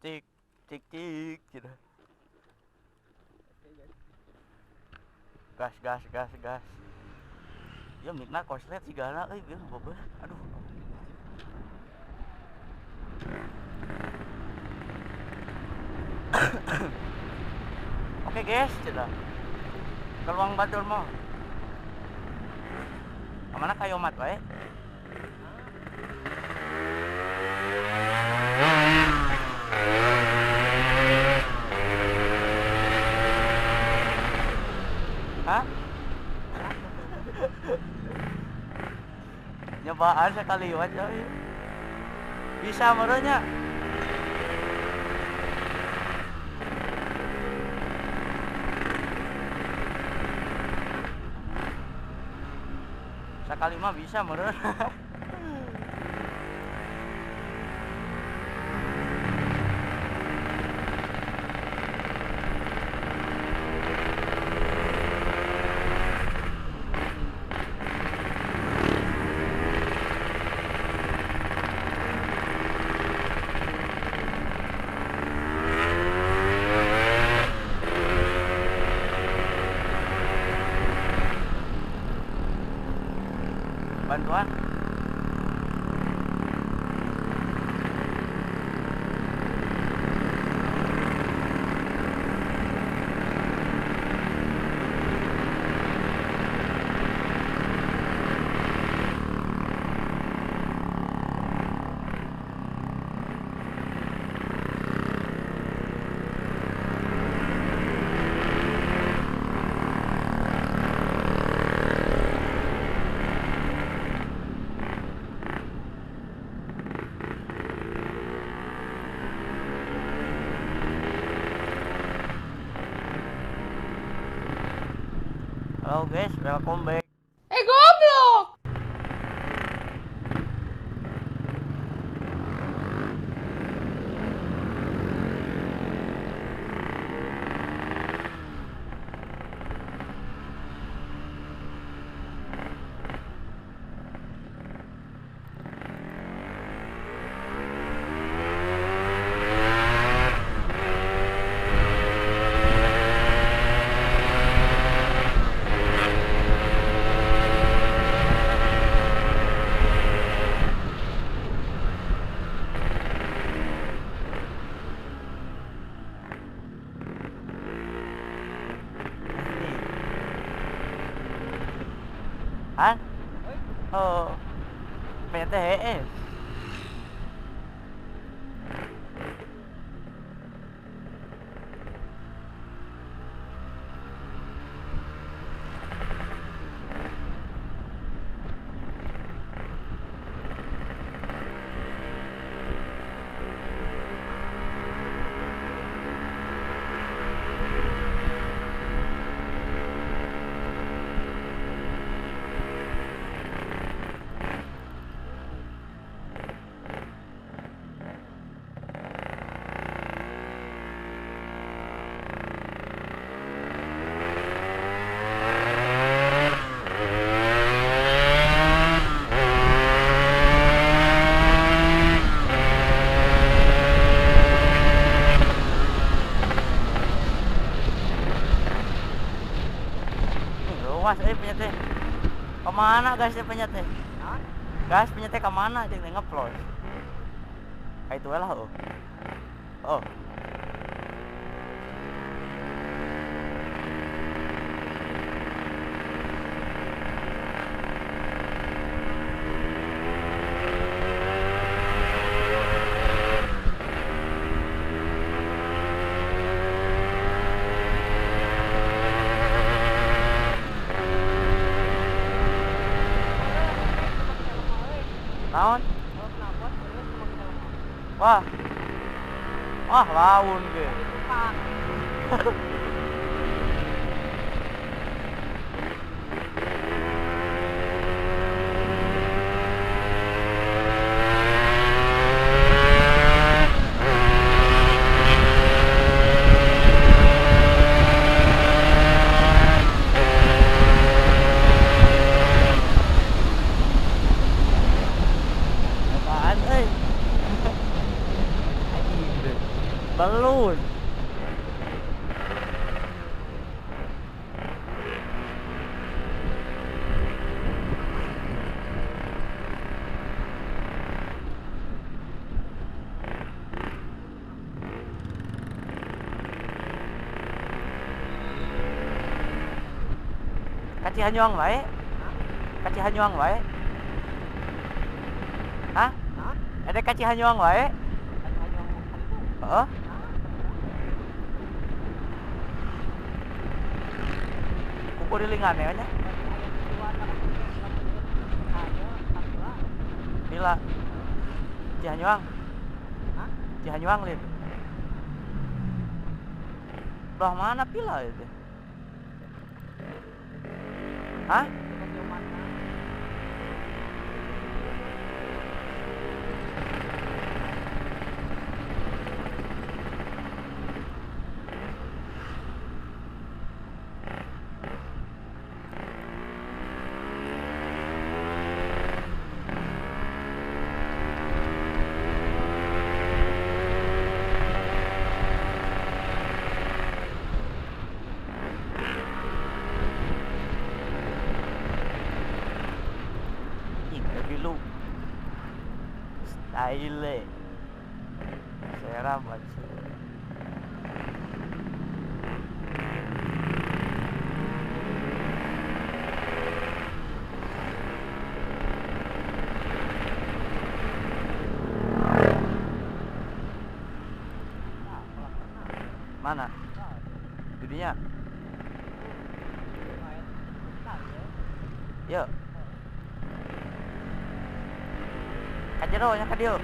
Tik tik tik gitu. Gas gas gas gas. Ya mikna koslet sigana euy bieu bobeuh. Aduh. Oke guys, sudah. Keluang batur mah. Kemana kayomat wae? Hah? Nyobaan sekali liwat coy. Bisa merenya. Sekali mah bisa meren. Bantuan. Halo guys, welcome back. Goblok. Hah? Oh, PTS. Luas punya teh. Kemana guys punya teh? Guys punya teh kemana? Jeung ngeplos. Kayak itu lah oh. Oh. Naon? Wah. Wah, laun ge. Apaan euy? Anjing. Belum. Ka Cihanyuang wae. Ka Cihanyuang wae. Hah? Ada ka Cihanyuang wae? Heeh. Kukurilingan ya nya. Lila. Cihanyuang. Hah? Cihanyuang lin. Belah mana pila itu? Hah? Style seram aja. Mana? Jadinya? Yuk. Kajero nya ka dieu.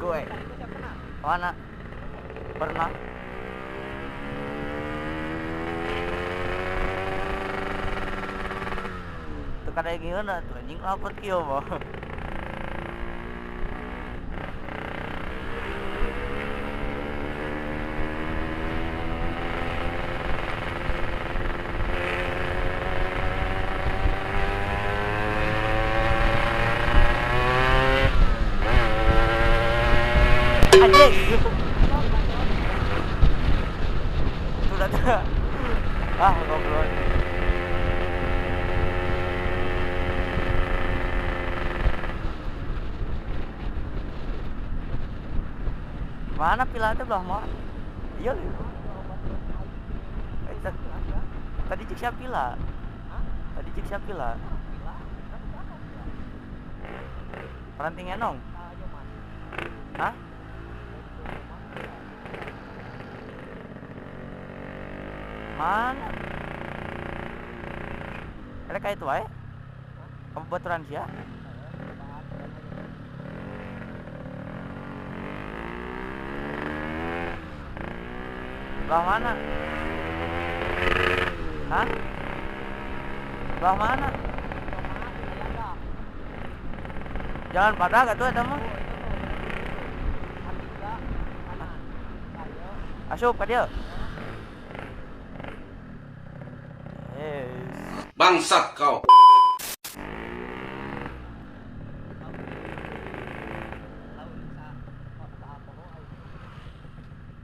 Gue. Mana? Pernah. Tuh kada gimana tuh anjing lapor kieu mah. Anjing. Sudah tuh. Ah, goblok. Mana pilatnya belah mana? Iya lho. Tadi cek siapa pila? Tadi cek siapa pila? Peranting enong. Hah? Mana? Ada kayak itu aja? Kamu baturan sia? Belah mana? Hah? Belah mana? Jalan Padang atuh eta mah. Asup ka dieu. Bangsat kau.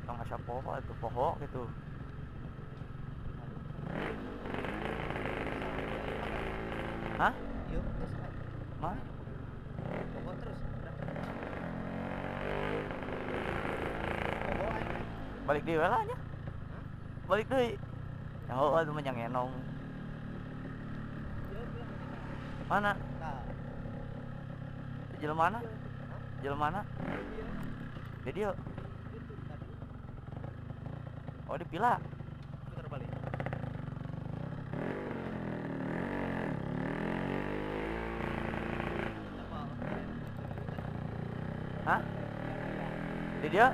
Tong asa poho atuh poho gitu. Hah? Mana? Balik deui we lah nya. Balik deui. Ya heueuh atuh mah jang enong. Mana? Jalan mana? Jalan mana? Di dieu. Oh, di pila. Putar balik. Hah? Di dieu?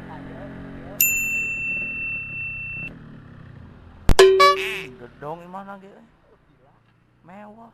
Gedong imah lagi. Mewah.